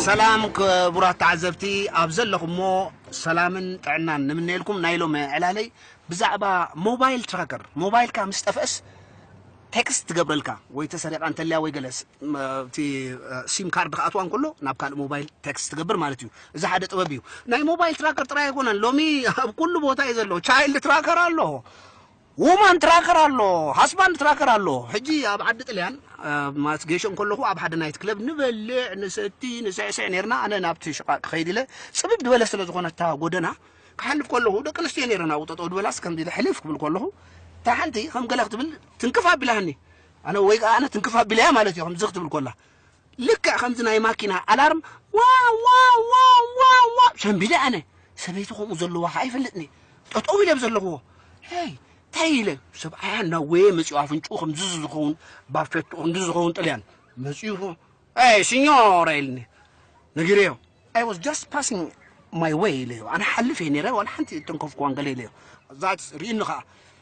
ሰላም ክቡራት ተዓዘብቲ፣ ኣብ ዘለኹሞ ሰላምን ጥዕናን ንምነየልኩም። ናይ ሎሚ ዕላለይ ብዛዕባ ሞባይል ትራከር፣ ሞባይልካ ምስ ጠፍአስ ቴክስት ትገብረልካ፣ ወይ ተሰሪቓ እንተልያ ወይ ገለስ፣ ም-፣ እቲ፣ እ፣ ሲም ካርድ ክኣትዋ እንከሎ ናብ ካልእ ሞባይል ቴክስት ትገብር ማለት እዩ። እዚ ሓደ ጥበብ እዩ። ናይ ሞባይል ትራከር ጥራይ ኣይኮነን፣ ሎሚ ኣብ ኩሉ ቦታ እዩ ዘሎ። ቻይልድ ትራከር ኣሎ፣ ውማን ትራከር ኣሎ፣ ሃስባንድ ትራከር ኣሎ። ሕጂ ኣብ ዓዲ ጥልያን፣ እ፣ ማስ ጌሾ እንከለኹ ኣብ ሓደ ናይት ክለብ ንበልዕ፣ ንሰቲ፣ ንስዕስዕ ነርና። ኣነ ናብቲ ሽቓቕ ክኸይድ ኢለ ጽብብ ዝበለ ስለ ዝኾነ እታ ጎደና ክሓልፍ ከለኹ ደቂ ኣንስትዮ ነረን ኣብኡ ጠጠው ዝበላስ ከምዚ ኢለ ሕልፍ ክብል ከለኹ እታ ሓንቲ ከም ገለ ክትብል ትንክፍ ኣቢላሃኒ። ኣነ ወይ ከኣ ኣነ ትንክፍ ኣቢለያ ማለት እዩ ከምዚ ክትብል ከላ። ልክዕ ከምዚ ናይ ማኪና ኣላርም ዋው ዋው ዋው ዋው ዋው ሸምቢለ ኣነ። ሰበይቲ ከምኡ ዘለዋ ከኣ ኣይፈልጥኒ። ጠጠው ኢለ ኣብ ዘለኽዎ። ሄይ፣ እንታይ ኢለ? ሰብኣያ እናወየ መጺኡ ኣፍንጭኡ ከምዚ ዝኸውን ባፌቱ ከምዚ ዝኸውን ጥልያን መጺኡ። "Ehi, signore!" ኢልኒ። ነጊረዮ። "I was just passing my way" ኢለዮ። ኣነ ሓልፍ እየ ነይረ፣ ዋላ ሓንቲ ተንከፍኩዋን ገለ ኢለዮ። ዛት ርእኒ ኸዓ፣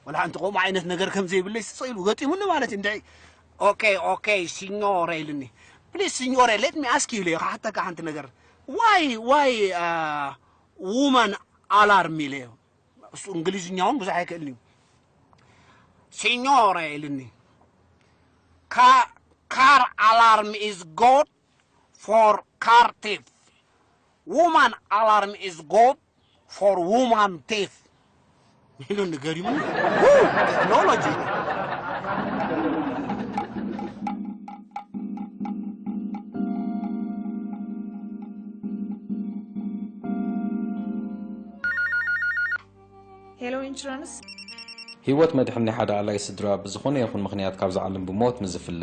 ዋላ ሓንቲ ከምኡ ዓይነት ነገር ከም ዘይብለይ ስቕ ኢሉ ገጢሙኒ ማለት እዩ። እንታይ? "Okay, okay, signore" ኢልኒ። "Please, signore, let me ask you" ኢለዮ። ክሓተካ ሓንቲ ነገር። "Why, why, uh, woman alarm?" ኢለዮ። እሱ እንግሊዝኛ እውን ብዙሕ ኣይክእልን እዩ። "Signore" ኢልኒ። "Ca-, car alarm is good for car thief. Woman alarm is good for woman thief." ኢሉኒ ገሪሙኒ። ው! ቴክኖሎጂ። ሄሎ ኢንሹራንስ። ህይወት መድሕን ናይ ሓደ ኣላዪ ስድራ ብዝኾነ ይኹን ምኽንያት ካብዛ ዓለም ብሞት ምስ ዝፍለ፣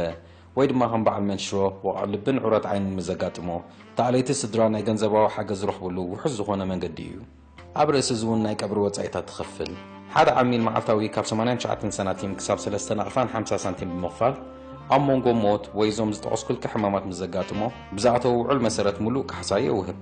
ወይ ድማ ከም በዓል መንሽሮ፣ ወቕዒ ልብን ዑረት ዓይንን ምስ ዘጋጥሞ፣ እታ ኣለይቲ ስድራ ናይ ገንዘባዊ ሓገዝ ዝረኽብሉ ውሑስ ዝኾነ መንገዲ እዩ። ኣብ ርእሲ እዚ እውን ናይ ቀብሪ ወጻኢታት ትኸፍል። ሓደ ዓሚል መዓልታዊ ካብ ሰማንያን ትሽዓተን ሳንቲም ክሳብ ሰለስተ ናቕፋን ሓምሳ ሳንቲም ብምኽፋል፣ ኣብ መንጎ ሞት ወይ እዞም ዝጠቐስኩልካ ሕማማት ምስ ዘጋጥሞ፣ ብዝኣተዎ ውዑል መሰረት ምሉእ ካሕሳ የውህብ።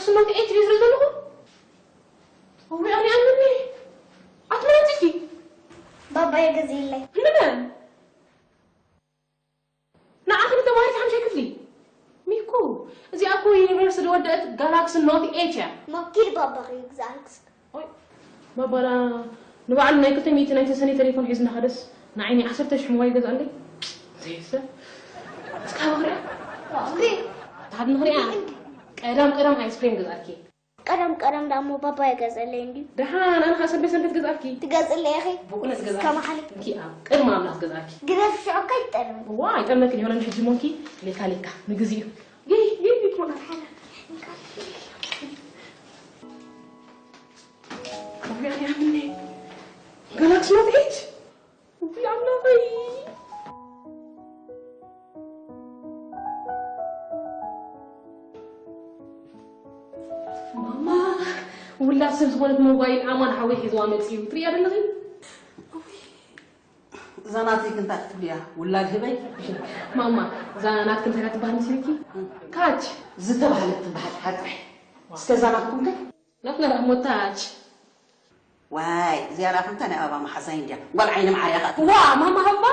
ስኖት ኤት ቤት ሪዞ ኣለኹ። እዊ ኣነ ኣምኒ ኣትመረጽኪ ባባየ ገዚእለይ ንመን ንዓኺ ንተማሃሪት ሓምሻይ ክፍሊ ሚኩ እዚኣ እኮ ዩኒቨርሲቲ ዝወደአት ጋላክሲ ኖት ኤት እያ ሞኪድ ባባኺ ግዛልክስ ባባላ ንባዕሉ ናይ ክልተ ሚእቲ ናይ ሰሰኒ ቴሌፎን ሒዙ እናኸደስ ንዓይኒ ዓሰርተ ሽሕ ሞባይል ገዝኣለይ ዘይሰ እስካ በኽሪያ ኦኬ ታብ ንኽሪያ ቀዳም ቀዳም ኣይስክሬም ገዝኣልኪ ቀደም ቀደም ዳሞ ባባየ ገዘለይ እንዲ ደሓን ኣነ ከዓ ሰንበት ሰንበት ገዝኣልኪ ትገዝለይ ኢኺ ብቁነት እስከ ገዝኣልኪ መሓሊ እንኪ ኣብ ቅድሚ ኣምላኽ ገዝኣልኪ ግደፍ ሽዑ ከይትጠርኒ ዋ ኣይጠመክን ይሆነን ሕጂ ሞንኪ ሌካ ሌካ ንግዜኡ ይይ ይይ ይኮና ሓደ ጋላክሲ ኖት ኤት ውይ ኣምላኸይ ማማ ውላድ ሰብ ዝኾነት ሞባይል ኣማን ሓወይ ሒዝዋ መፅዩ ትሪያ ዘለኺ እዛ ናተይ ክንታይ ክትብልያ ውላድ ህበይ ማማ እዛ ናትክን እንታይ ትበሃል መስለኪ ካች ዝተባህለት ትበሃል ሓጥሕ እስከ እዛ ናትኩም ከ ናትና ደኣ ሞታች ዋይ እዚኣ ዳኣ ከምታ ናይ ኣበባ መሓዛይ እንድያ ጓል ዓይኒ መዓርያ ከኣ ዋ ማማ ሃባ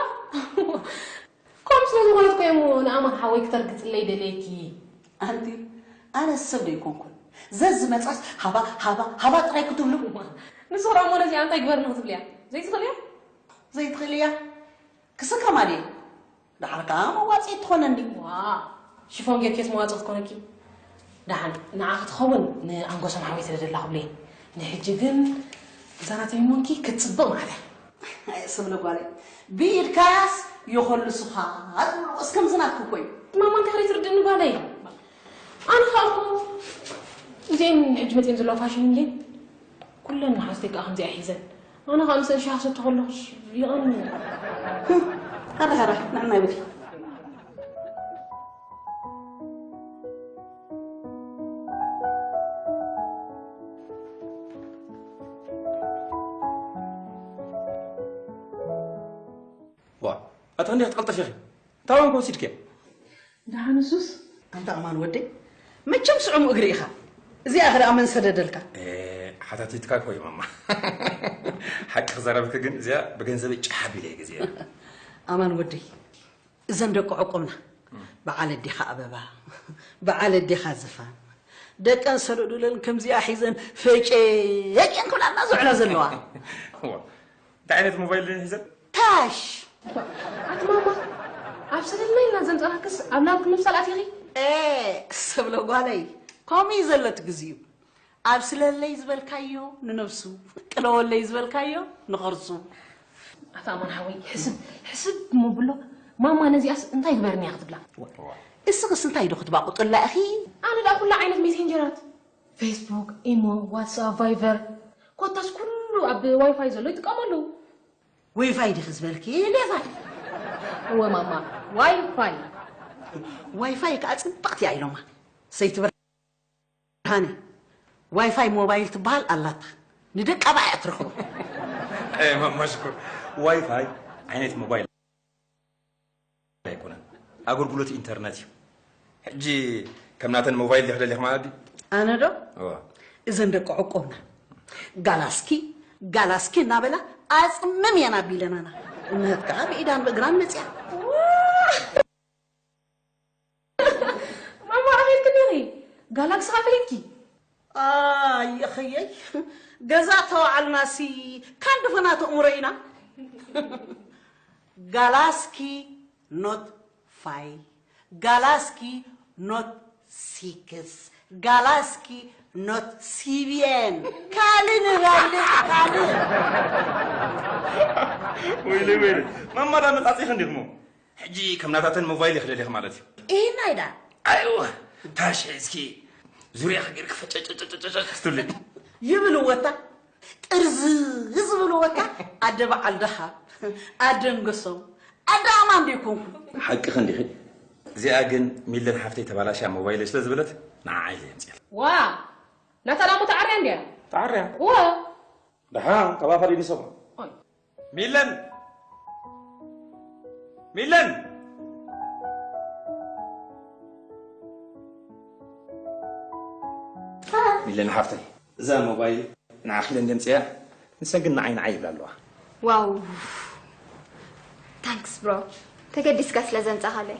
ከምኡ ስለ ዝኾነት እኮ እየ እሞ ንኣማን ሓወይ ክተርግፅለይ ደልየኪ ኣንቲ ኣነ ሰብ ዶ ኣይኮንኩን ዘዝመፃስ ሃባ ሃባ ሃባ ጥራይ ክትብሉ ንሱ ክዳ እሞ ነዚኣ እንታይ ግበርኒ ክትብልያ ዘይትኽእል እያ ዘይትኽእል እያ ክስከማ ድየ ደሓር ከዓ መዋፅኢት ትኾነኒ ዋ ሽፎን ጌርኬስ መዋፅኦ ትኮነኪ ደሓን ንዓ ክትኸውን ንኣንጎሶም ሓወይ ስለ ደላ ክብለይ ንሕጂ ግን እዛ ናተይ ሞንኪ ክትፅብቕ ማለት እያ ስብለ ጓለይ ብኢድካስ ይኸልሱኻ ትብልዎ እስከምዚ ናትኩ ኮይ ማማ እንታይ ክትርድእኒ ጓለይ ኣነ ከዓ እኮ እዚአን ሕጂ መፅአን ዘለዋ ፋሽን እንዴ ኩለን መሓዝተይ ከዓ ከምዚኣ ሒዘን ኣነ ከዓ ምስአን ሻሂ ክሰቲ ከለኹስ ይቐኒ ሕረ ሕረ ንዕና ይብል ዋ ኣታ እንዲያ ክትቀልጠፍ ኢኺ እንታይ ወንኮ ወሲድክያ ደሓን ንሱስ ኣንታ ኣማን ወደይ መቸም ስዑም እግሪ ኢኻ እዚኣ ኸ ደኣ መን ሰደደልካ ሓታቲትካ ኮይ ማማ ሓቂ ክዛረብክ ግን እዚኣ ብገንዘበይ ጫሕ ኣቢለ እየ ገዚአ ኣማን ወደይ እዘን ደቂ ዕቁብና በዓል ኣዴኻ ኣበባ በዓል ኣዴኻ ዝፋን ደቀን ሰደዱለን ከምዚኣ ሒዘን ፈጨየን ክብላና ዝውዕላ ዘለዋ እንታይ ዓይነት ሞባይል ድን ሒዘን ታሽ ኣቲ ማማ ኣብ ሰለለይና ዘምፀናክስ ኣብ ናብቲ ምምሳል ኣቲኺ ሰብለ ጓለይ ከምኡ እዩ ዘለት ግዚኡ ኣብ ስለለይ ዝበልካዮ ንነብሱ ቅለወለይ ዝበልካዮ ንኸርሱ ኣታ ኣማን ሓወይ ሕስብ ሕስብ እሞ ብሎ ማማ ነዚኣስ እንታይ ግበርኒ እያ ክትብላ እስኽስ እንታይ ዶ ክትባቁጥላ ኢኺ ኣነ ደኣ ኩላ ዓይነት ሜሴንጀራት ፌስቡክ ኢሞ ዋትስኣፕ ቫይቨር ኮታስ ኩሉ ኣብ ዋይፋይ ዘሎ ይጥቀመሉ ወይፋይ ዲኺ ዝበልኪ ሌፋይ እወ ማማ ዋይፋይ ዋይፋይ ከዓ ፅብቕቲ እያ ኢሎማ ሰይቲ ብርሃነ ዋይፋይ ሞባይል ትበሃል ኣላታ ንደቃ ብኣ እያ ትረኽቦ ማማ ሽኩር ዋይፋይ ዓይነት ሞባይል ኣይኮነን ኣገልግሎት ኢንተርነት እዩ ሕጂ ከም ናተን ሞባይል ዲኺ ደሊኽ ማለት ድዩ ኣነ ዶ እዋ እዘን ደቂ ዕቁብና ጋላስኪ ጋላስኪ እናበላ ኣፅምም እየን ኣቢለናና እምህት ከዓ ብኢዳን ብእግራን መፅያ ማማ ኣቤት ክንዲኺ ጋላክሲ ካፈለኪ ኣየኸየይ ገዛ ተዋዓልናሲ ካንዲ ፈና ተእምሮ ኢና ጋላስኪ ኖት ፋይ ጋላስኪ ኖት ሲክስ ጋላስኪ ኖት ሲብየን ካልእ ንበልዕ ካልእ ወይለይ ወይለይ ማማ ዳ መጻጺ ክንዲኽሞ ሕጂ ከም ናታተን ሞባይል ይኽደል ኢኽ ማለት እዩ ይህናይ ዳ ኣይወ ታሽ እስኪ ዙርያ ጌርክ ፈጨጨጨጨጨ ክትብል ይብልዎ እታ ጥርዝ ዝብልዎ እታ ኣደ በዓል ደሃብ ኣደ ንገሶም ኣደ ኣማን ዶ ይኮንኩ ሓቂ ክንዲኺ እዚኣ ግን ሚለን ሓፍተይ ተባላሽያ ሞባይለይ ስለ ዝበለት ንዓዓ ኢለ የምፅኤል ዋ ናታ ዳሞ ተዓርያ እንድያ ተዓርያ ዋ ደሓን ካብ ኣፋ ዲንሰማ ሚለን ሚለን ኢለን ሓፍተይ። እዛ ሞባይል ንዓኺ ኢለን ደምፅያ፣ ንሰን ግን ንዓይ ንዓይ ይብላ ኣለዋ። ዋው ታንክስ ብሮ፣ ተገዲስካ ስለ ዘምጻኻለይ።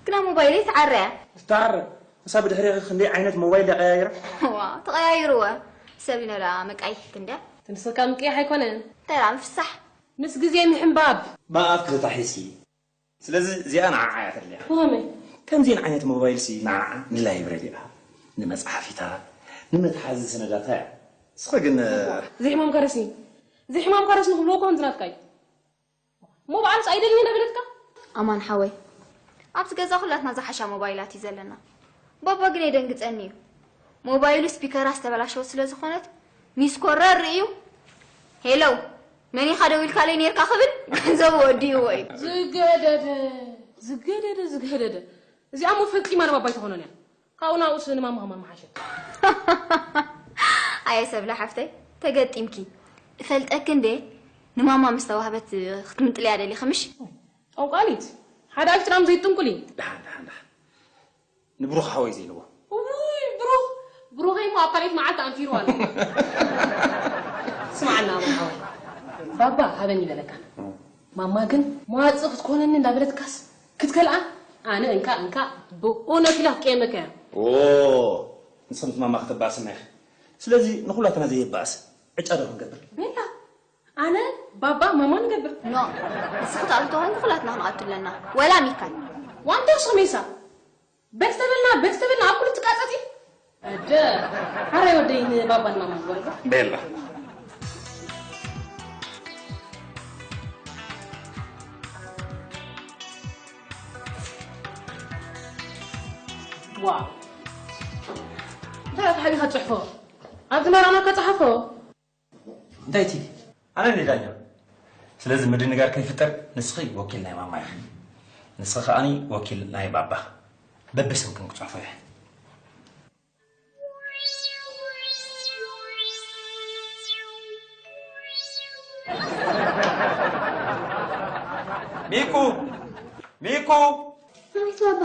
ግና ሞባይለይ ትዓረ እያ። ትተዓረ? እሳ ብድሕሪኺ ክንደይ ዓይነት ሞባይል ደያ ቀያይራ? ዋ ተቐያይርወ። ሰብ ኢነ ደኣ መቃይሕት እንድያ። ትንስካ ምቅያሕ ኣይኮነን። ተራ ምፍሳሕ። ምስ ግዜ ምሕንባብ። ብኣፍ ክልታሒሲ ስለዚ እዚኣ ንዓዓ እያ ተድልያ። ብኸመይ? ከምዚን ዓይነት ሞባይልሲ ንዓዓ ንላይብረሪኣ፣ ንመጽሓፊታ፣ ንመትሓዚ ሰነዳታ እያ። ንስኺ ግን ዘይሕማምካ ረስኒ ዘይሕማምካ ረስኒ ክብልዎ እኮ ከምዚ ናትካ እዩ። እሞ በዓልስ ኣይደልየን ኣይበለትካ? ኣማን ሓወይ ኣብዚ ገዛ ኩላትና ዝሓሻ ሞባይላት እዩ ዘለና። ባባ ግን የደንግጸኒ እዩ። ሞባይሉ ስፒከራ ዝተበላሸወት ስለ ዝኾነት ሚስኮል ረር እዩ። ሄለው መን ኢኻ ደዊልካለይ ኔርካ ክብል ገንዘቡ ወዲእዎ እዩ። ዝገደደ ዝገደደ ዝገደደ እዚኣ እሞ ፈጺማ ንባባ ኣይትኾኖን እያ። ካብኡ ናብኡስ ንማማ ከማን ምሓሸት። ኣየ ሰብለ ሓፍተይ ተገጢምኪ እፈልጠኪ እንዴ ንማማ ምስ ተዋህበት ክትምጥልያ ደሊኺ ምሽ? ጠንቋሊት ሓደ ኣሽጥራም ዘይጥንቁሊ። ደሓን ደሓን ደሓን ንብሩኽ ሓወይ ዘይንዎ። ውይ ብሩኽ ብሩኸይ እሞ ኣብ ካልኣይቲ መዓልቲ ኣንፊሩ ኣሎ። ስምዓና ኣቦ ሓወይ ባባ ሃበኒ በለካ። ማማ ግን መዋፅእ ክትኮነኒ እንዳበለትካስ ክትከልኣ ኣነ እንካ እንካ ብእውነት ኢላ ክቀየመካ እያ። ኦ ንስኺ ምስ ማማ ክትባእስና ኢኺ። ስለዚ ንኹላትና ዘየባእስ ዕጫ ዶ ክንገብር? ቤላ ኣነ ባባ ማማ ንገብር። ኖ ንስኺ ትኣቱ ተኾንኪ ኩላትና ክንኣቱ ኣለና። ወላ ሚካል። ዋንታ ሶሜሳ በቲ ተበልና በቲ ተበልና ኣብ ኩሉ ትቃጸጺ። ኣደ ሓራይ ወደይ ንባባ ንማማ ዝበልኩ። ቤላ ዋው እንታይ ኢኻ ሓቢኻ ትጽሕፎ? ኣብዚ መራና ከጸሓፎ። እንታይ እቲ ኣነ እንደ ዳኛ ስለዚ ምድንጋር ከይፍጠር ንስኺ ወኪል ናይ ማማ ኢኺ ንስኺ ከኣኒ ወኪል ናይ ባባ በብስምክን ክጽሕፎ እየ ሚኩ ሚኩ ኣቤት ባባ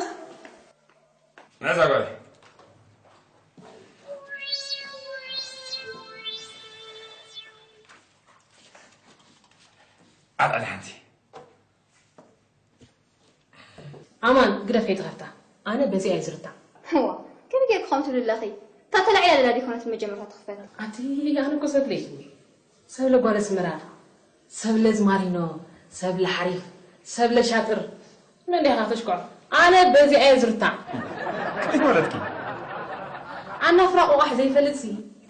መዛ ጓል ኣልዓሊ ሓንቲ ኣማን ግደፍ ከይትኸፍታ ኣነ በዚኣ እየ ዝርታ። እዋ ከመይ ጌርኪ ከምኡ ትብሊ ኣለኺ? እታ ተላዒላ ዘላ ደይኮነት መጀመርታ ትኽፈት? ኣቲ ኣነ እኮ ሰብለ እየ ሰብለ ጓል ኣስመራ ሰብለ ዝማሪኖ ሰብለ ሓሪፍ ሰብለ ሻጥር መን ዲኻ ከተሽክዖ ኣነ በዚኣ እየ ዝርታዕ። ከመይ ማለትኪ? ኣናፍራ ቆቋሕ ዘይፈልጥሲ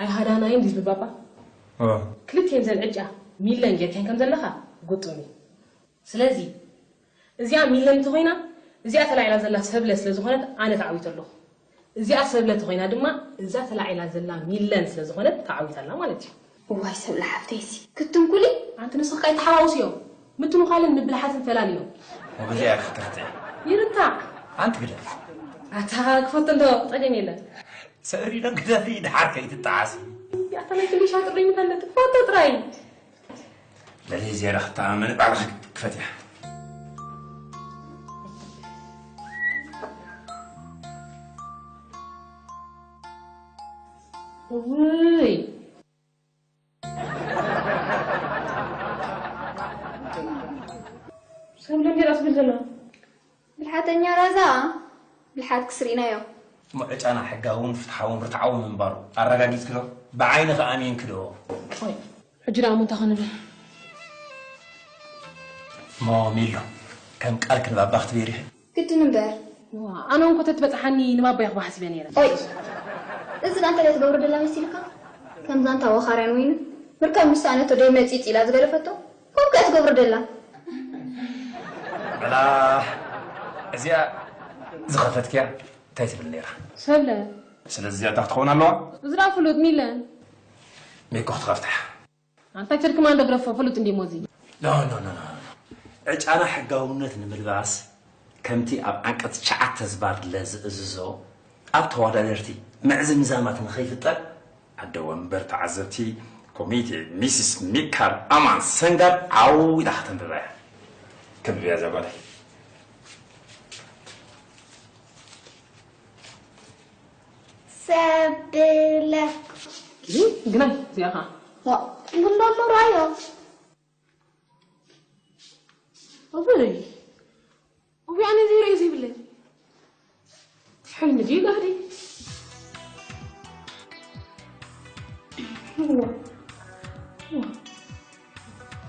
ኣይሃዳናይን ድዩ ዝብል ባባ? ክልቲኤን ዘን ዕጫ ሚለን ጌርካየን ከም ዘለኻ ግጡም እዩ። ስለዚ እዚኣ ሚለን እንተኾይና እዚኣ ተላዒላ ዘላ ሰብለ ስለ ዝኾነት ኣነ ተዓዊተ ኣለኹ። እዚኣ ሰብለ ተኾይና ድማ እዛ ተላዒላ ዘላ ሚለን ስለ ዝኾነት ተዓዊታ ኣላ ማለት እዩ። እዋይ ሰብለ ሓፍተይሲ ክትንኩሊ። ኣንቲ ንስኺ ከኣ ኣይተሓዋውስዮ። ምትንዃልን ምብልሓትን ፈላልዮ። ወበዚኣ ኢኺ ክትርትዒ። ይርታዕ። ኣንቲ ግደፊ። ኣታ ክፈቶ እንዶ ጸገም የለን። ሰእሪ ዶ ግደፊ ድሓር ከይትጠዓሲ። ኣታ ናይ ክንደይ ሻጥር ዶ ይምፈልጥ? ፈቶ ጥራይ። በሊ ዝያዳ ክትተኣማመኒ ባዕልኺ ክፈትያ። እውይ ሰብ ደንገላ ትብል ዘላ ብልሓተኛ ራዛ ብልሓትኪ ስሪእናዮ። እሞ ዕጫና ሕጋውን ፍትሓውን ርትዓዊ ምንባሩ ኣረጋጊጽኪ ዶ? ብዓይንኺ ኣሚንኪ ዶ? ቆይ ሕጂ ደኣ እሞ እንታይ ክንብል? እሞ ሚሉ ከም ቃልኪ ንባባ ክትብይሪ ኢኺ። ግድን እምበር። ዋእ ኣነ እውን እኮ ተትበጽሓኒ ንባባይ ክባ ሓሲበ ነይረ። ኦይ እዚ ደኣ እንታይ እያ ትገብሮ ደላ መሲልካ? ከምዛ ኣንታ ወኻርያን ወይንን ምርካብ ምስ ሰኣነቶ ደይ መጺጽ ኢላ ዝገደፈቶ ከምኡ ከ እያ ትገብሮ ደላ። በላ እዚኣ ዝኸፈትክያ እንታይ ትብል ነይራ? ሰብለ ስለዚ እዚኣ እንታይ ክትኸውን ኣለዋ? እዚ ደኣ ፍሉጥ ሚለን ሜኮ ክትኸፍታ እያ። ኣንታ ቸርክ ማን ዶ ግረፎ ፍሉጥ እንዲሞ እዚ። No no no no ዕጫና ሕጋውነት ንምልባስ ከምቲ ኣብ ዓንቀጽ ትሽዓተ ዝባር ለ ዝእዝዞ ኣብ ተወዳደርቲ ምዕዝምዛማት ንኸይፍጠር ኣደ ወንበር ተዓዘብቲ ኮሚቴ ሚስስ ሚካል ኣማን ሰንጋር ዓው ኢላ ከተንብባ እያ። ከንብብያ እዛ ጓለይ። ሰብለ። እዚ ግናይ እዚኣ ኸዓ ዋ፣ እንዶ ኖራዮ። እብይ እብይ ኣነ እዚ ርእዩ ዘይብለይ ሕልሚ ድዩ ጋህዲ?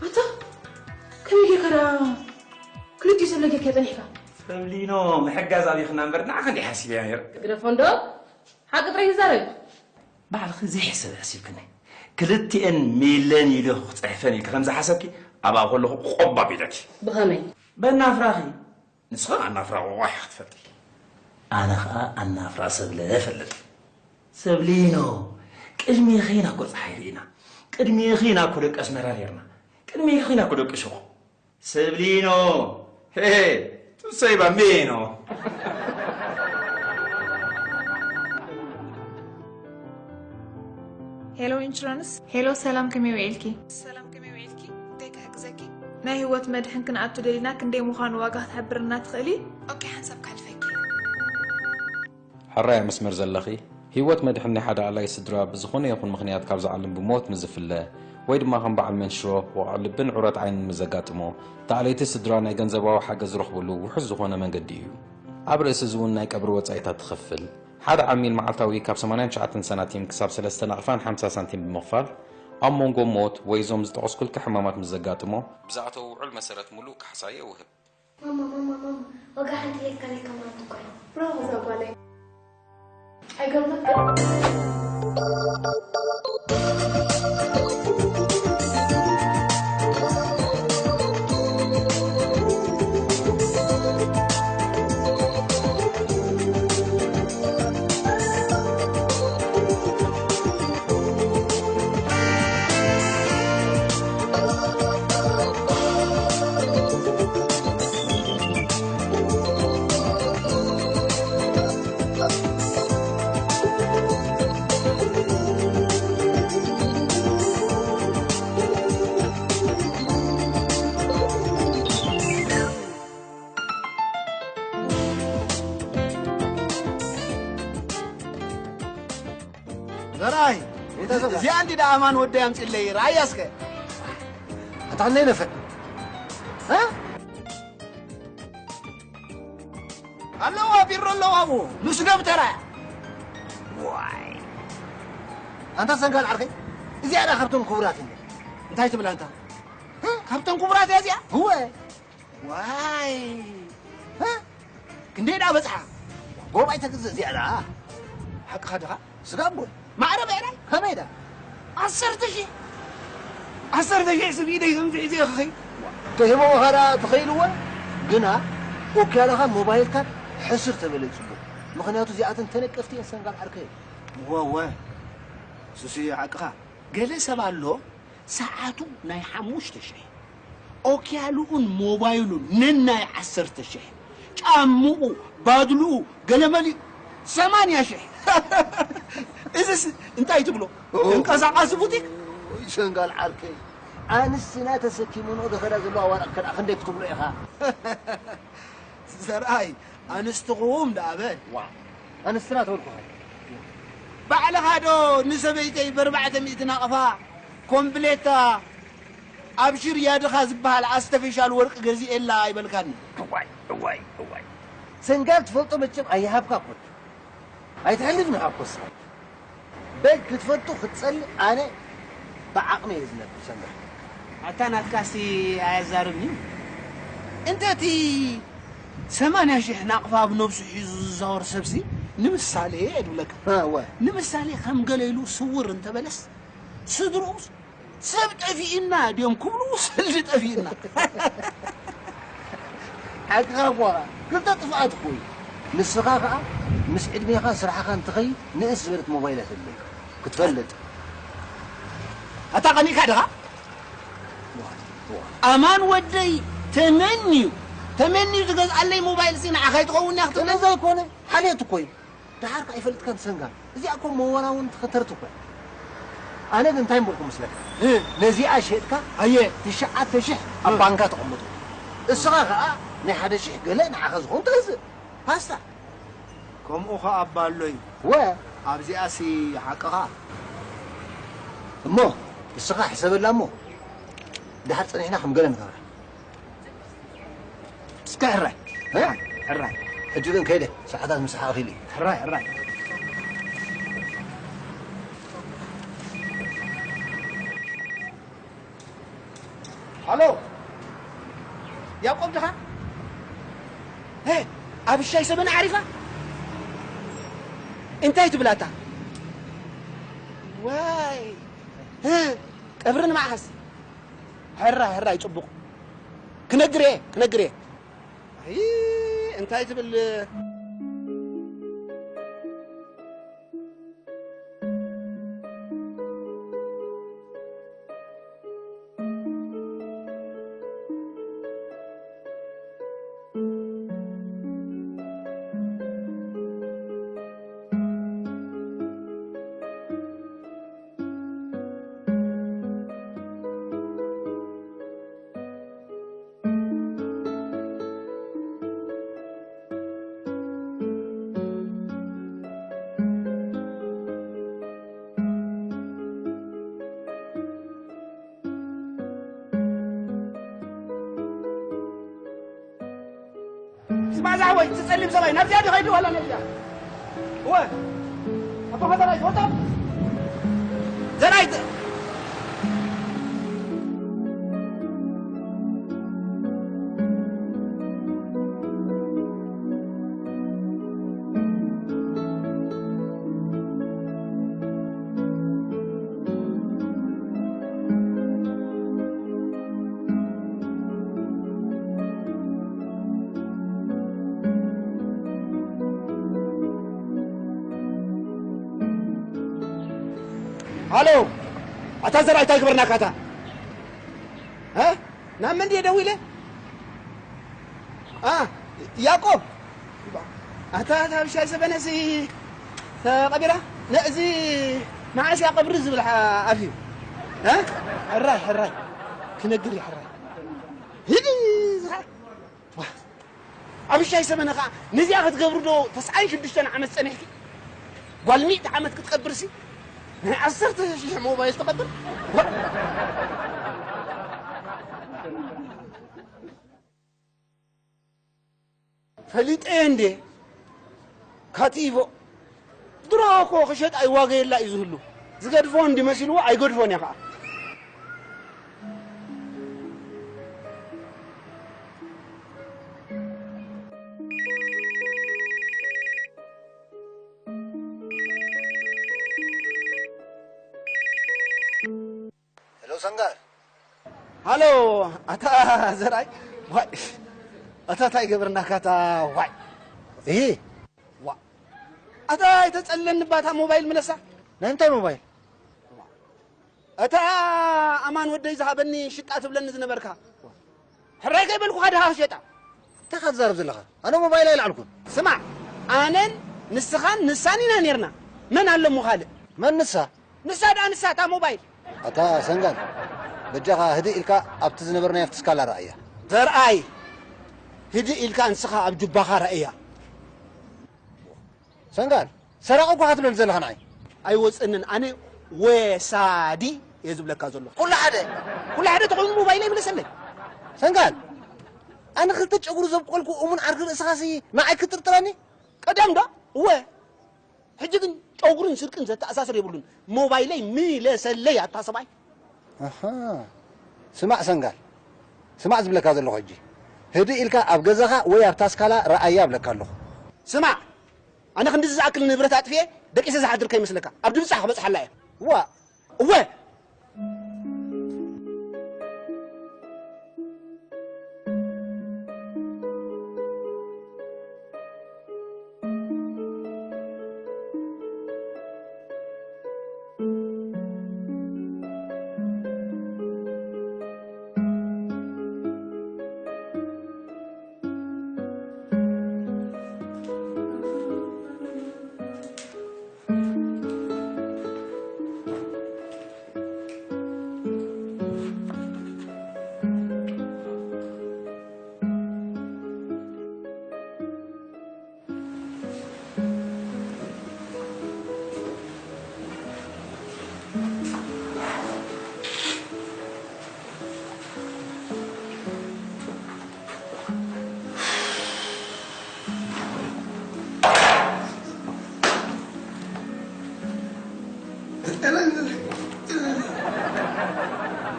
ኣታ ከመይ ጌርካ ደኣ ክልቲኡ ሰብ ለጊርካዮ ጸኒሕካ? ሰብሊኖ ምሕጋዝ ኣቢኽና እምበር ንዓኺ እንዲየ ሓሲበያ ነይረ። ግደፎ እንዶ ሓቂ ጥራይ ይዛረብ። ባዕልኺ ዘይሕሰብ ኣሕሲብክኒ። ክልቲኤን ሚለን ኢሉ ክፅሕፈን ኢልኪ ከምዝሓሰብኪ ኣብኣ ከለኹ ቆባብ ኢለኪ። ብኸመይ? በናፍራኺ። ንስኺ ኣናፍራ ቆቋሕ ክትፈልጢ። ኣነ ኸኣ ኣናፍራ ሰብለ እፈልጥ። ሰብሊኖ፣ ቅድሜኺ ኢና እኮ ፀሓይ ርኢና። ቅድሜኺ ኢና እኮ ደቂ ኣስመራ ነይርና። ቅድሜኺ ኢና እኮ ደቂ ሹቕ። Seblino! He, tu sei bambino! ሄሎ ኢንሹራንስ። ሄሎ ሰላም፣ ከመይ ውዒልኪ? ሰላም፣ ከመይ ውዒልኪ? እንታይ ክሕግዘኪ? ናይ ህይወት መድሕን ክንኣቱ ደሊና፣ ክንደይ ምዃኑ ዋጋ ክትሕብርና ትኽእሊ? ኦኬ፣ ሓንሳብ ከሕልፈኪ። ሕራይ ኣብ መስመር ዘለኺ፣ ህይወት መድሕን ናይ ሓደ ኣላዪ ስድራ ብዝኾነ ይኹን ምኽንያት ካብዚ ዓለም ብሞት ምስ ዝፍለ ወይ ድማ ከም በዓል መንሽሮ፣ ወቕዒ ልብን ዑረት ዓይንን ምስ ዘጋጥሞ፣ እታ ኣለይቲ ስድራ ናይ ገንዘባዊ ሓገዝ ዝረኽብሉ ውሑስ ዝኾነ መንገዲ እዩ። ኣብ ርእሲ እዚ እውን ናይ ቀብሪ ወጻኢታት ትኸፍል። ሓደ ዓሚል መዓልታዊ ካብ ሰማንያን ትሽዓተን ሳንቲም ክሳብ ሰለስተ ናቕፋን ሓምሳ ሳንቲም ብምኽፋል፣ ኣብ መንጎ ሞት ወይ እዞም ዝጠቐስኩልኪ ሕማማት ምስ ዘጋጥሞ፣ ብዝኣተዎ ውዑል መሰረት ሙሉእ ካሕሳ የውህብ። Mamma, mamma, mamma, ho gahan ti lekka lekka mantu koi. Bravo, Zaguale. Hai gabbato? ዘርኣይ እዚኣ እንዲ ደኣ ኣማን ወደይ ኣምፅለይ ረኣያ እስከ ኣታ ክንደይ ነፈ ኣለዋ ቢሮ ኣለዋ ኣብኡ ምስ ደብተራ ዋይ ኣንታ ሰንጋል ዓርከይ እዚኣ ዳ ካብቶም ክቡራት እንደ እንታይ ትብል ኣንታ ካብቶም ክቡራት እያ እዚኣ እወ ዋይ ክንደይ ዳ በፅሓ ጎባይ ተግዝእ እዚኣ ዳ ሓቅኻ ድኻ ስጋ እቦይ ማዕረ ብዕራይ ከመይ ዳ ዓሰርተ ሺሕ ዓሰርተ ሺሕ ስብ ኢደይ ከምዚ ሒዘ ክኸይ ከሂቦ ኸዳ ትኸይልወ ግና ኦክያለኻ ሞባይልካ ሕስር ተበለ ይፅቡቕ ምኽንያቱ እዚኣተን ተነቀፍቲ እየን ሰንጋል ዓርከይ ወወ ሱሲ ሓቅኻ ገለ ሰብ ኣሎ ሰዓቱ ናይ ሓሙሽተ ሽሕ ኦክያሉኡን ሞባይሉን ነናይ ዓሰርተ ሽሕ ጫምኡ ባድልኡ ገለመሊኡ ሰማንያ ሽሕ እዝስ እንታይ ትብሎ ተንቀሳቃሲ ቡቲክ ሰንጋል ዓርከይ ኣንስትና ተሰኪሙንኦ ዝኸዳ ዘለዋ ዋርቕ ከዳ ክንደይ ክትብሎ ኢኻ ዘርኣይ ኣንስትኹም ደኣ በል ኣንስትና ተበልኩኻ ባዕልኻ ዶ ንሰበይተይ በርባዕተ ሚእቲ ናቕፋ ኮምብሌታ ኣብሽር ያድኻ ዝበሃል ኣስተፌሻል ወርቂ ገዚኤላ ኣይበልካኒ እዋይ እዋይ እዋይ ሰንጋል ትፈልጦ መቸም ኣይሃብካ ኮት ኣይትሕልፍ ንሃብኮ ስኻ በል ክትፈቱ ክትጸሊ ኣነ ብዓቕሚ እየ ዝነብር ሰንጋል ኣታ ናትካሲ ኣየዛርብኒ እንተ እቲ ሰማንያ ሽሕ ናቕፋ ኣብ ነብሱ ሒዙ ዝዛወር ሰብሲ ንምሳሌ እየ ድብለካ እወ ንምሳሌ ከም ገለ ኢሉ ስውር እንተበለስ ስድርኡስ ሰብ ጠፊእና ድዮም ክብሉ ሰልዲ ጠፊእና ሓቅኻ እኳ ክልተ ጥፍኣት እኮ እዩ ንስኻ ከዓ ምስ ዕድሜኻ ስራሕኻ እንትኸይድ ንእስ ዝበለት ሞባይል ኣትለይ ክትፈልጥ ኣታ ቀኒእካ ድኻ ኣማን ወደይ ተመንዩ ተመንዩ ዝገዝኣለይ ሞባይል ሲ ንዓኻ ይትኸውን እያ ክትብለኒ ዘይኮነ ሓልየት እኮ እዩ ደሓር ከኣ ይፈልጥካን ሰንጋል እዚኣ እኮ መወራውንቲ ከተርቲ እኮ ኣነ ግን እንታይ ምበልኩ መስለካ ነዚኣ ሸጥካ ኣየ ትሽዓተ ሽሕ ኣብ ባንካ ተቐምጦ እስኻ ከኣ ናይ ሓደ ሽሕ ገለ ንዓኻ ዝኾን ትገዝእ ፓስታ ከምኡ ከኣ ኣባሎይ ወ ኣብዚኣሲ ሓቅኻ እሞ ንስኻ ሕሰበላ እሞ ድሓር ጸኒሕና ከም ገለ ንገብራ። እስከ ሕራይ፣ እ? ሕራይ። ሕጂ ግን ከይደ፣ ሰዓታት ምሳሕ ኣኺሉ እዩ። ሕራይ፣ ሕራይ። ሃሎ፣ ያዕቆብ ድኻ? እ፣ ኣብ ሻይ ሰበን ዓሪፋ? እንታይ ትብላታ? ዋይ፣ እ፣ ቀብርን መዓስ? ሕራይ፣ ሕራይ፣ ጽቡቕ። ክነግር እየ፣ ክነግር እየ። ኣይ፣ እንታይ ትብል? ስማዕ ዛሕወይ፣ እቲ ጸሊም ሰብኣይ ናብዚኣ ዶ ኸይዱ ዋላ ናብዚኣ? እወ። ኣቦኻ ዘርኣይ፣ ወጣ። ዘርኣይ፣ ሃሎ፣ ኣታ ዘርኣይ እንታይ ግበርናካ ኣታ? እ? ናብ መን ድየ ደዊለ? ኣ፣ ያዕቆብ። ኣታ፣ እታ ብሻይ ሰበነሲ ተቐቢራ? ነዚ መዓስ እያ ቀብሪ ዝብል ሓ-፣ ኣፍዩ? እ? ሕራይ፣ ሕራይ። ክነግር እየ፣ ሕራይ። ሂዲ፣ ዝኻ-፣ ዋ፣ ኣብ ሻይ ሰበነ ኸዓ ነዚኣ ክትገብሩ ዶ ተስዓን ሽዱሽተን ዓመት ጸኒሕኪ? ጓል ሚእቲ ዓመት ክትቀብርሲ ናይ ዓሰርተ ሽሕ ሞባይል ትቐብር? ዋ። ፈሊጠ እንዴ? ካቲቮ ድሮ እኮ ክሸጥ ኣይዋገየላ እዩ ዝህሉ። ዝገድፎ እንዲ መሲልዎ ኣይገድፎን እየ ኸዓ። ሄሎ ሰንጋር። ሃሎ፣ ኣታ ዘርኣይ፣ ዋይ፣ ኣታ እንታይ ገበርናካ፣ ኣታ፣ ዋይ። እሂ። ዋ። ኣታ ኣይተጸለኒ ባታ ሞባይል ምለሳ። ናይ እንታይ ሞባይል? እታ ኣማን ወደይ ዝሃበኒ ሽጣ ትብለኒ ዝነበርካ። ሕራይ ከይበልኩኻ ድኻ ክሸጣ። እንታይ ኢኻ ትዛረብ ዘለኻ? ኣነ ሞባይል ኣይልዓልኩን። ስማዕ፣ ኣነን ንስኻን ንሳን ኢና ኔርና። መን ኣሎ እሞ ካልእ? መን ንሳ? ንሳ ደኣ ንሳ፣ እታ ሞባይል። ኣታ ሰንጋል፣ በጃኻ ህድእ ኢልካ ኣብቲ ዝነበርናዮ ኣብቲ ስካላ ረኣያ። ዘርኣይ፣ ህድእ ኢልካ ንስኻ ኣብ ጁባኻ ረኣያ። ሰንጋል፣ ሰራቒ እኮ ኢኻ ትብለኒ ዘለኻ ንዓይ። ኣይወጽእንን፣ ኣነ ወሳዲ እየ ዝብለካ ዘለኹ። ኩሉ ሓደ። ኩሉ ሓደ ተኾይኑ ሞባይለይ ምለሰለይ። ሰንጋል፣ ኣነ ክልተ ጨጉሪ ዘብቆልኩ እሙን ዓርኪ ርእስኻሲ ንዓይ ክትጥርጥረኒ? ቀደም ዶ? እወ። ሕጂ ግን ጨጉርን ስርቅን ዘተኣሳስር የብሉን። ሞባይለይ ምለሰለይ ኣታ ሰብኣይ። ኣሃ። ስማዕ ሰንጋል፣ ስማዕ ዝብለካ ዘለኹ ሕጂ። ህድእ ኢልካ ኣብ ገዛኻ ወይ ኣብታ ስካላ ረኣያ እብለካ ኣለኹ። ስማዕ፣ ኣነ ክንድዚ ዝኣክል ንብረት ኣጥፊኤ ደቂሰ ዝሓድር ከይመስለካ። ኣብ ድምጻ ክበጽሓላ እየ። ዋ። እወ።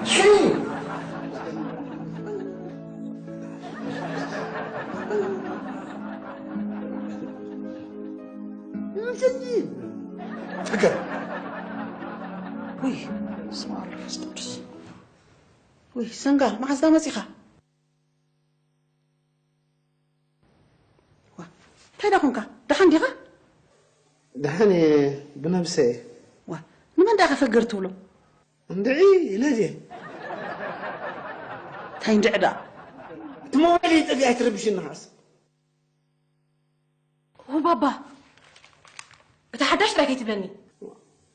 ሽም ፍቅር። ውይ፣ ስማ መንፈስ ቅዱስ። ውይ፣ ሰንጋል፣ መዓዝ ዳ መጺኻ? ዋ፣ እንታይ ዳ ኾንካ? ደሓን ዲኻ? ደሓን እየ፣ ብነብሰ እየ። ዋ፣ ንመን ዳ ፈገር ትብሎ? እንድዒ ኢለ ድየ? እንታይ እንድዒ ደኣ? እቲ ሞባይል ጠፊኣ ኣይትረብሽኒ፣ ሓስ። ኦ ባባ፣ እታ ሓዳሽ ጥራይ ከይትብለኒ።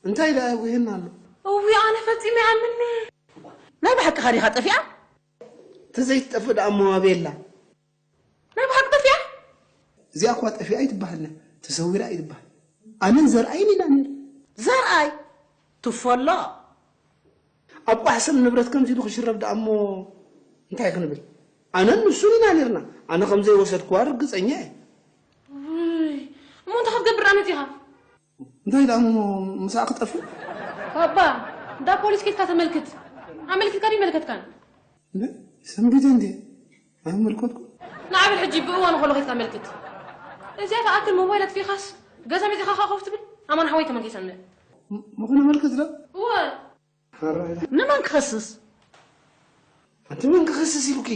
እንታይ ደኣ ይጉህየና ኣሎ? እዊ፣ ኣነ ፈጺመ ይኣምኒ። ናይ ብሓቅኻ ዲኻ ጠፊኣ? ተዘይትጠፍእ ደኣ እሞ ኣበይ ኣላ? ናይ ብሓቂ ጠፊኣ? እዚኣ እኳ ጠፊኣ ኣይትበሃልን፣ ተሰዊራ እዩ ዝበሃል። ኣነን ዘርኣይን ኢና ነይር። ዘርኣይ? ትፎሎ። ኣብ ቋሕ ሰብ ንብረት ከምዚ ኢሉ ክሽረፍ ደኣ እሞ እንታይ ክንብል? ኣነን ንሱን ኢና ነይርና። ኣነ ከም ዘይወሰድክዋ ርግጸኛ እየ። ውይ፣ እሞ እንታይ ክትገብር ደኣ መጺኻ? እንታይ ደኣ እሞ ምስኣ ክጠፍእ? ባባ፣ እንዳ ፖሊስ ኬድካ ተመልክት። ኣመልኪትካ ድዩ ይመልከትካን? እንደ ሰንቢተ እንደ ኣይመልከትኩ። ንዓ በል ሕጂ ብእዋኑ ከሎ ኬድካ መልክት። እዚኣ ትኣክል ሞባይል ኣጥፊእኻስ ገዛ መጺኻ ከኣ ኮፍ ትብል? ኣማን ሓወይ ተመልኪት ሰምዕ። ም-፣ ምኹነ መልክት ዶ? እወ። ሓራይ ዳ። ንመን ክኸስስ? ኣንቲ መን ክኸስስ ኢሉኪ?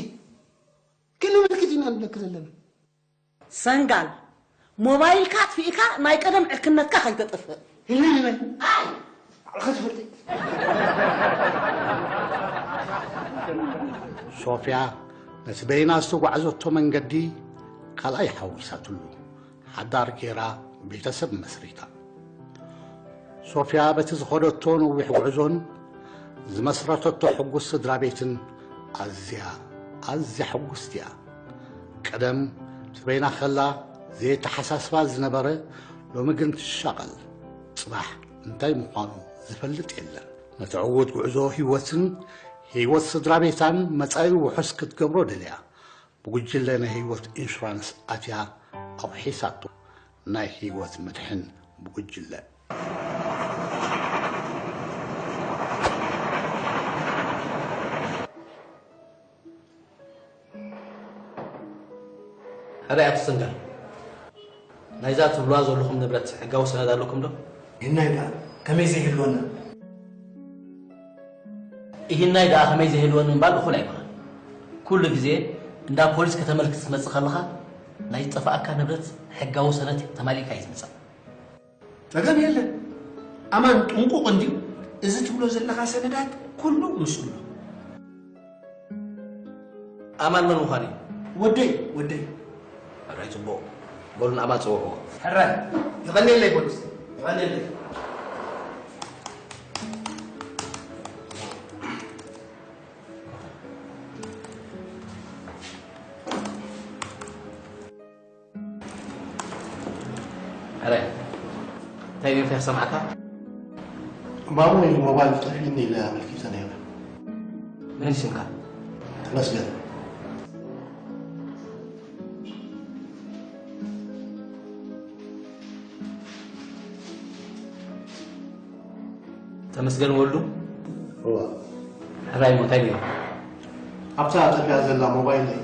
ግን መልክት ኢና ንብለኪ ዘለና። ሰንጋል፣ ሞባይልካ ኣጥፊእካ ናይ ቀደም ዕርክነትካ ከይተጥፍእ። ህልል በል። ኣይ፣ ባዕልኻ ትፈልጥ። ሶፍያ ነቲ በይና ዝተጓዕዘቶ መንገዲ ካልኣይ ሓዊሳትሉ። ሓዳር ጌራ ቤተሰብ መስሪታ። ሶፍያ በቲ ዝኸደቶ ነዊሕ ጉዕዞን ዝመስረተቶ ሕጉስ ስድራ ቤትን ኣዝያ፣ ኣዝያ ሕጉስቲ እያ። ቀደም ትበይና ከላ ዘየተሓሳስባ ዝነበረ ሎሚ ግን ትሻቐል። ጽባሕ እንታይ ምዃኑ ዝፈልጥ የለን። ነቲ ዕዉት ጉዕዞ ህይወትን ህይወት ስድራ ቤታን መጻኢ ውሑስ ክትገብሮ ደልያ። ብጉጅለ ናይ ህይወት ኢንሹራንስ ኣትያ ኣውሒሳቶ። ናይ ህይወት መድሕን ብጉጅለ። ሕራይ ኣቶ ሰንጋል፣ ናይዛ ትብልዋ ዘለኹም ንብረት ሕጋዊ ሰነድ ኣለኩም ዶ? ይህናይ ደኣ ከመይ ዘይህልወና? ይህናይ ደኣ ከመይ ዘይህልወኒ ምባል እኹል ኣይኮነን። ኩሉ ግዜ እንዳ ፖሊስ ከተመልክት ክትመጽእ ከለኻ ናይ ዝጠፍኣካ ንብረት ሕጋዊ ሰነድ ተማሊእካ እዩ ትምጻእ። ጸገም የለን። ኣማን ጥንቁቕ እንድዩ። እዚ ትብሎ ዘለኻ ሰነዳት ኩሉ ምስኡ ኣሎ። ኣማን መን ምዃኑ እዩ? ወደይ፣ ወደይ። ሕራይ ጽቡቕ። በሉ ንኣማን ጽውዕዎ። ሕራይ። የቐንየለይ ፖሊስ። የቐንየለይ። ሕራይ፣ እንታይ እዩ ሰማዕካ? ማሙይ ሞባይል ጠፊእኒ ኢለ ኣመልኪተ ነይረ። መን ስምካ? ተመስገን። ተመስገን ወልዱ? እዋ። ሕራይ እሞ እንታይ ነይሩ? ኣብታ ጠፊኣ ዘላ ሞባይለይ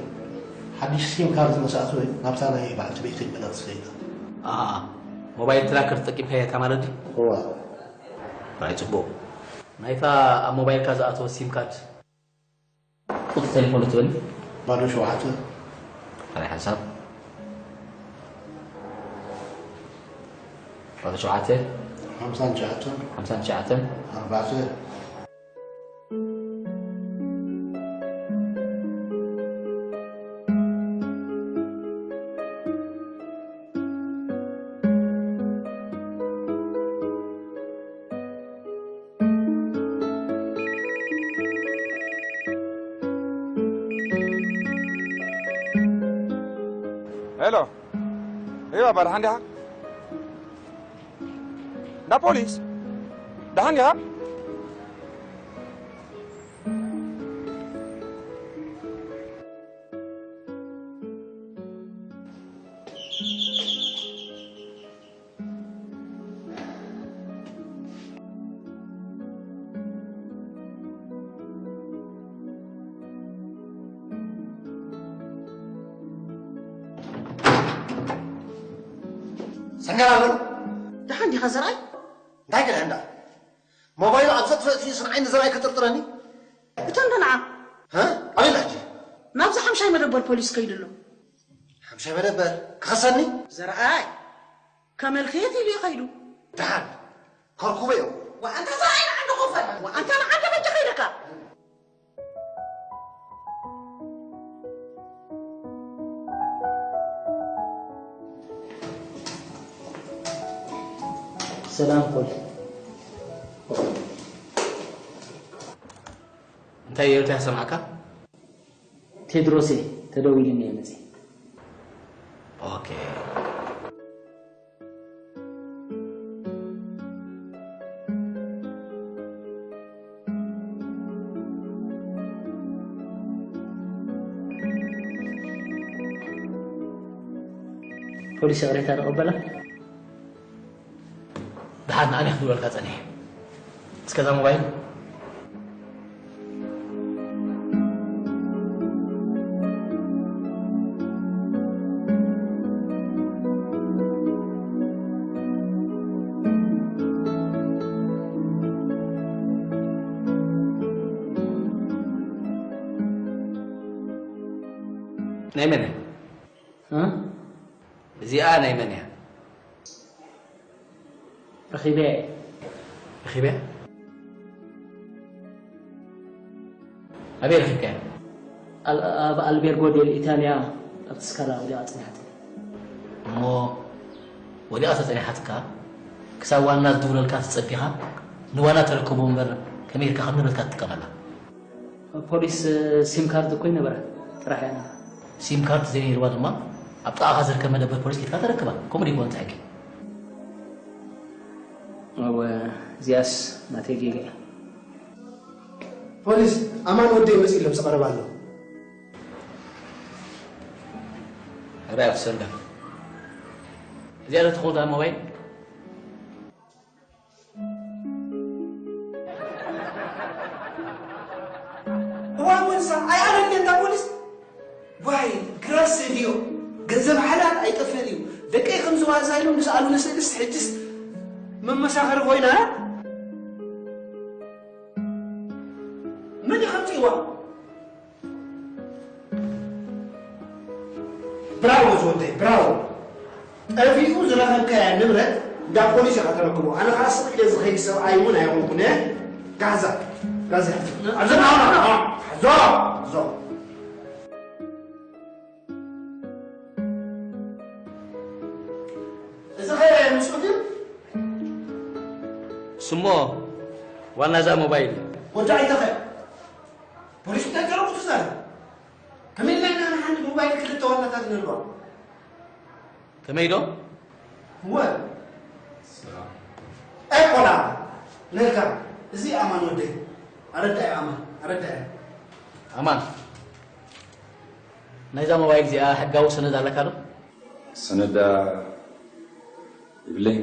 ሓድሽ ሲም ካርድ ምስ ኣተወ ናብታ ናይ በዓልቲ ቤተይ በለንስ ከይዳ። ኣሃ፣ ሞባይል ትራከር ተጠቂምካያ እታ ማለት ድዩ? እዋ። ሕራይ ጽቡቕ። ናይታ ኣብ ሞባይልካ ዝኣተወት ሲም ካርድ ቁጽሪ ቴሌፎን ዶ ትበኒ? ባዶ ሸውዓተ። ካልኣይ ሓንሳብ። ባዶ ሸውዓተ። ሓምሳን ትሽዓተን። ሓምሳን ትሽዓተን። ኣርባዕተ። ሄሎ። እይ ባባ፣ ደሓን ዲኻ? እንዳ ፖሊስ? ደሓን ዲኻ? ተንገራለሉ። ደሓን ዲኻ ዘርኣይ? እንታይ ገለ እንዳ? ሞባይሉ ኣብ ዘጥፍእ እዩ ስንዓይ ንዘርኣይ ከጥርጥረኒ? እቶም ደንዓ? ሀ? ኣበይ ሕጂ? ናብዚ ሓምሻይ መደበር ፖሊስ ከይዱ ኣሎ። ሓምሻይ መደበር? ክኸሰኒ? ዘርኣይ፣ ከመልክየት ኢሉ እዩ ከይዱ። ደሓን፣ ከርኩቦ እዩ። ወኣንታ ዘርኣይ ንዓንዲ ኮፈል። ወኣንታ ንዓንዲ በጃ ከይደካ። ሰላም ፖል። እንታይ እዩ እንታይ ሰማዕካ? ቴድሮስ እየ፣ ተደዊሉኒ እየ መፅየ። ኦኬ። ፖሊስ ይቕሬታ ተቐበላ። ደሓን ንኣነ ክድውለልካ ጸኒሐ። እስከ እዛ ሞባይል። ናይ መን እያ? እ? እዚኣ ናይ መን እያ? ረኺበያ እየ። ረኺበያ? ኣበይ ረኺብካያ? ኣል-፣ ኣብ ኣልቤርጎ ዴል ኢታልያ ኣብ ትስካላ ወዲቓ ጸኒሓትኒ። እሞ ወዲቓ ተጸኒሓትካ ክሳብ ዋና ዝድውለልካ ትጸቢኻ ንዋና ተረከቦ እምበር ከመይ ኢልካ ከም ንብረትካ ትጥቀመላ? ፖሊስ ሲም ካርድ እኮ ይነበራ ጥራሕ እያ ነታ። ሲም ካርድ ዘይነይርዋ ድማ ኣብ ጥቓኻ ዝርከብ መደበር ፖሊስ ኬድካ ተረክባ። ከምኡ ዶ ይኮን እቲ ሕጊ? እወ፣ እዚኣስ ናተይ ጌጋ እያ። ፖሊስ፣ ኣማን ወደይ መጺኡ ኣሎ፣ ምስ ቀረባ ኣሎ። ሕራይ ኣብ ሰንዳ። እዚኣ ዶ ትኸውን እታ ሞባይል? እዋን ወንሳ ኣይኣረኒ እንዳ ፖሊስ። ዋይ፣ ግራስ ሴቪዮ፣ ገንዘብ ሓላል ኣይጠፍእን እዩ። ደቀይ ከም ዝዋዛ ኢሎም ዝኣሉኒ ስእልስ ሕጅስ መመሳኸሪ ኮይና። መን እዩ ከምፅእዋ? ብራቮ ዝወደይ፣ ብራቮ። ጠፊኡ ዝረኸብካያ ንብረት እንዳ ፖሊስ ኢኻ ተረክቦ። ኣነ ኸዓ ስቕ ኢለ ዝኸይድ ሰብኣይ እውን ኣይኾንኩን፣ እ? ጋዛ፣ ጋዛ። ኣብዚ ና፣ ና፣ ና፣ ዞ፣ ዞ። እዚ ኸ ንሱ ድዩ? ስሞ ዋና እዛ ሞባይል። ወዲ ዓይተኸ። ፖሊስ እንታይ ገረቡ ትዛረብ? ከመይ ኢልና ኢና ንሓንቲ ሞባይል ክልተ ዋናታት ንህልዋ? ከመይ ዶ? እወ። ሰላም። ኤ ቆላ፣ ነልካ፣ እዚ ኣማን ወደይ። ኣረዳኢ ኣማን፣ ኣረዳኢ። ኣማን፣ ናይዛ ሞባይል እዚኣ ሕጋዊ ሰነድ ኣለካ ዶ? ሰነዳ ይብለይ።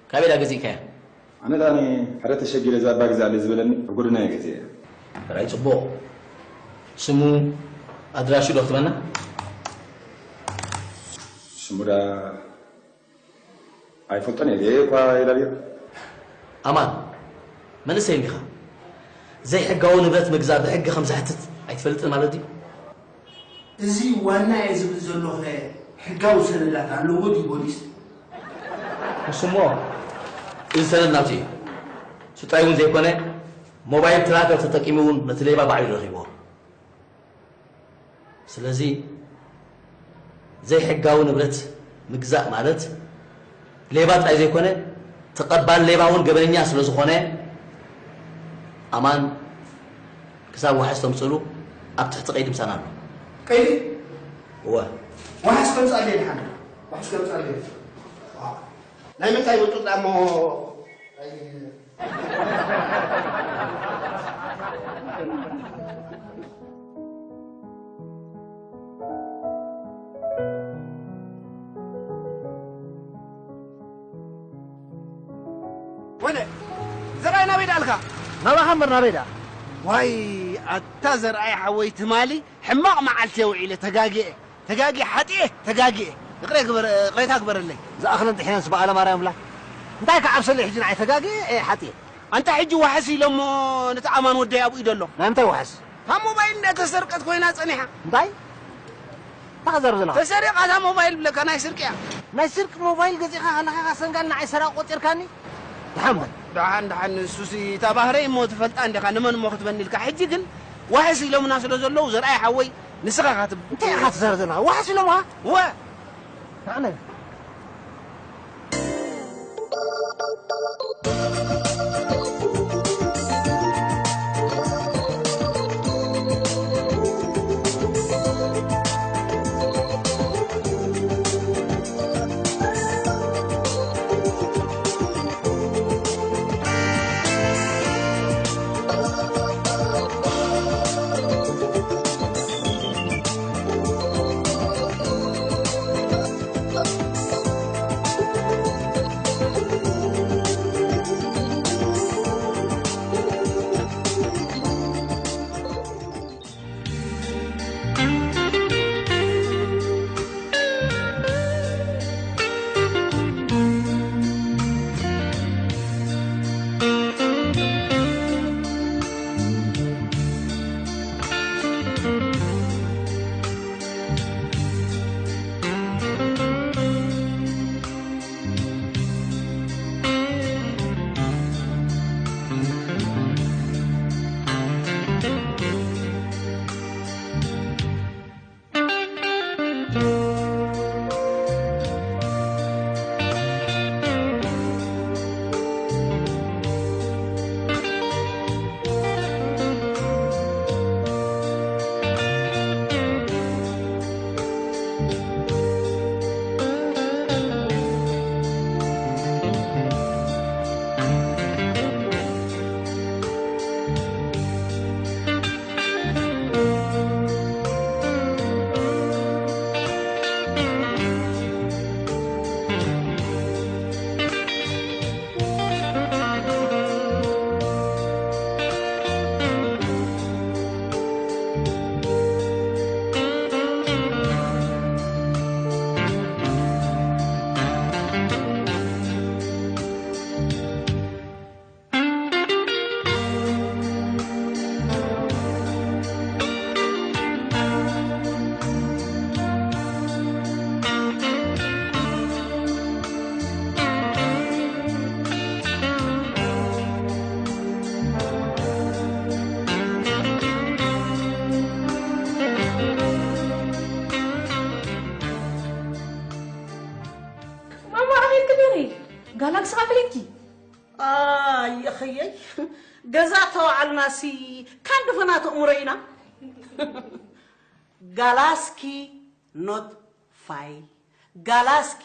ካበይ ዳ ገዚእካያ? ኣነ ዳኒ ሓደ ተሸጊረ እዛ ኣባ ግዛለይ ዝበለኒ ኣብ ጎደና እየ ገዚአ። ጥራይ ጽቡቕ። ስሙ ኣድራሹ ዶ ክትበና? ስሙ ዳ ኣይፈልጦን እየ። እየ እኳ የላልዮ። ኣማን፣ መንእሰይ እንዲኻ። ዘይሕጋዊ ንብረት ምግዛእ ብሕጊ ከም ዘሕትት ኣይትፈልጥን ማለት ድዩ? እዚ ዋና እየ ዝብል ዘሎ ኸ ሕጋዊ ሰነዳት ኣለዎ ድዩ ፖሊስ? ንሱ እሞ እዚ ሰነድ ናቱ እዩ። እሱ ጥራይ እውን ዘይኮነ ሞባይል ትራከር ተጠቂሙ እውን ነቲ ሌባ ባዕሉ እዩ ረኺብዎ። ስለዚ ዘይሕጋዊ ንብረት ምግዛእ ማለት ሌባ ጥራይ ዘይኮነ ተቐባሊ ሌባ እውን ገበነኛ ስለ ዝኾነ ኣማን ክሳብ ዋሕስ ተምፅእሉ ኣብ ትሕቲ ቀይዲ ምሳና ኣሎ። ቀይዲ? እወ። ዋሕስ ከምፅኣለይ ድሓን። ዋሕስ ከምፅኣለይ። ዋው። ናይ ምንታይ ምጡጥ እሞ? ኣይ። ወለ፣ ዘርኣይ ናበይ ደኣልካ? ናባኻ እምበር ናበይ ደኣ? ዋይ፣ ኣታ ዘርኣይ ሓወይ ትማሊ ሕማቕ መዓልቲ እየ ውዒለ፣ ተጋግየ፣ ተጋግየ፣ ሓጢኤ፣ ተጋግየ። ይቕሬ ግበር፣ ይቕሬታ ግበረለይ። ዝኣኽለን ጥሒነን ስብኣለ ማርያም ብላ። እንታይ ከዓብሰለይ ሕጂ ንዓይ ተጋግየ እየ ሓጥየ። ኣንታ ሕጂ ዋሕስ ኢሎሞ ነቲ ኣማን ወደይ ኣብኡ ኢዶ ኣሎ። ናይ ምንታይ ዋሕስ? እታ ሞባይል እንደ ተሰርቀት ኮይና ጸኒሓ። እንታይ? እንታይ ከዛርብ ዘለኻ? ተሰሪቓ እታ ሞባይል ብለካ ናይ ስርቂ እያ። ናይ ስርቂ ሞባይል ገዚእኻ ከለኻ ኢኻ ሰንጋል ንዓይ ሰራቂ ቆጺርካኒ? ደሓን በል። ደሓን ደሓን ንሱሲ እታ ባህረይ እሞ ትፈልጣ እንዲኻ ንመን እሞ ክትበኒ ኢልካ። ሕጂ ግን ዋሕስ ኢሎምና ስለ ዘለዉ ዘርኣይ ሓወይ ንስኻ ኢኻ ትብ-፣ እንታይ ኢኻ ትዛረብ ዘለኻ? ዋሕስ ኢሎምኻ? እወ። ኣነ ማማ ኣኺልኪ ዲኺ? ጋላክሲ ኣኺልኪ? ኣየኸየይ፣ ገዛ ተዋዕልናሲ ካን ድፈናት ኣእምሮ ኢና። ጋላስኪ ኖት ፋይ፣ ጋላስኪ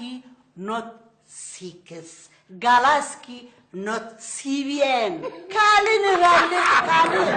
ኖት ሲክስ፣ ጋላስኪ ኖት ሲብኤን። ካልእ ንበልጽ፣ ካልእ።